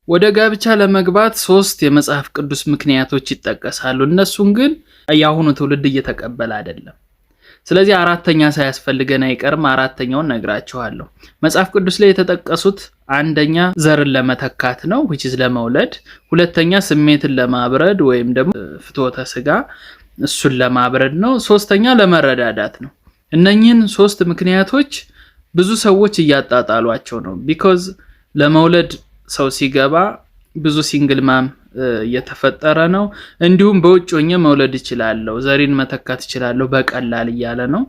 ወደ ጋብቻ ለመግባት ሶስት የመጽሐፍ ቅዱስ ምክንያቶች ይጠቀሳሉ። እነሱን ግን የአሁኑ ትውልድ እየተቀበለ አይደለም። ስለዚህ አራተኛ ሳያስፈልገን አይቀርም። አራተኛውን ነግራችኋለሁ። መጽሐፍ ቅዱስ ላይ የተጠቀሱት አንደኛ ዘርን ለመተካት ነው፣ which is ለመውለድ። ሁለተኛ ስሜትን ለማብረድ ወይም ደግሞ ፍትወተ ስጋ እሱን ለማብረድ ነው። ሶስተኛ ለመረዳዳት ነው። እነኚህን ሶስት ምክንያቶች ብዙ ሰዎች እያጣጣሏቸው ነው። Because ለመውለድ ሰው ሲገባ ብዙ single mom እየተፈጠረ ነው። እንዲሁም በውጭ ሆኜ መውለድ እችላለሁ፣ ዘሬን መተካት እችላለሁ በቀላል እያለ ነው።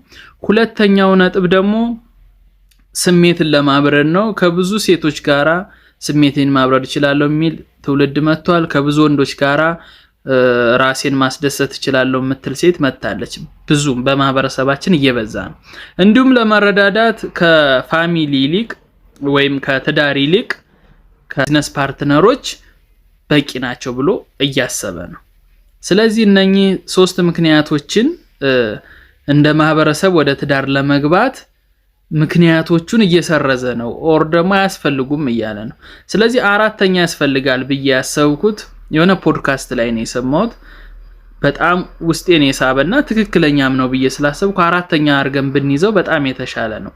ሁለተኛው ነጥብ ደግሞ ስሜትን ለማብረድ ነው። ከብዙ ሴቶች ጋራ ስሜቴን ማብረድ እችላለሁ የሚል ትውልድ መጥቷል። ከብዙ ወንዶች ጋራ ራሴን ማስደሰት እችላለሁ የምትል ሴት መጥታለች። ብዙም በማህበረሰባችን እየበዛ ነው። እንዲሁም ለመረዳዳት ከ family ይልቅ ወይም ከትዳር ይልቅ ከ business partner ኦች በቂ ናቸው ብሎ እያሰበ ነው። ስለዚህ እነኚህ ሶስት ምክንያቶችን እንደ ማህበረሰብ ወደ ትዳር ለመግባት ምክንያቶቹን እየሰረዘ ነው፣ or ደግሞ አያስፈልጉም እያለ ነው። ስለዚህ አራተኛ ያስፈልጋል ብዬ ያሰብኩት የሆነ ፖድካስት ላይ ነው የሰማሁት። በጣም ውስጤን የሳበና ትክክለኛም ነው ብዬ ስላሰብኩ አራተኛ አድርገን ብንይዘው በጣም የተሻለ ነው።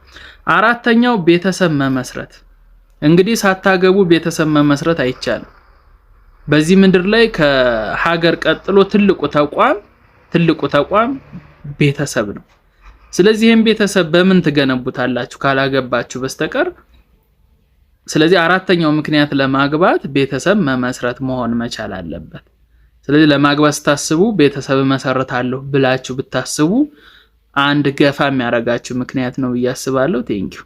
አራተኛው ቤተሰብ መመስረት። እንግዲህ ሳታገቡ ቤተሰብ መመስረት አይቻልም። በዚህ ምድር ላይ ከሀገር ቀጥሎ ትልቁ ተቋም ቤተሰብ ነው። ስለዚህ ይህን ቤተሰብ በምን ትገነቡታላችሁ ካላገባችሁ በስተቀር? ስለዚህ አራተኛው ምክንያት ለማግባት ቤተሰብ መመስረት መሆን መቻል አለበት። ስለዚህ ለማግባት ስታስቡ ቤተሰብ መሰረታለሁ ብላችሁ ብታስቡ አንድ ገፋ የሚያደርጋችሁ ምክንያት ነው ብዬ አስባለሁ። Thank you.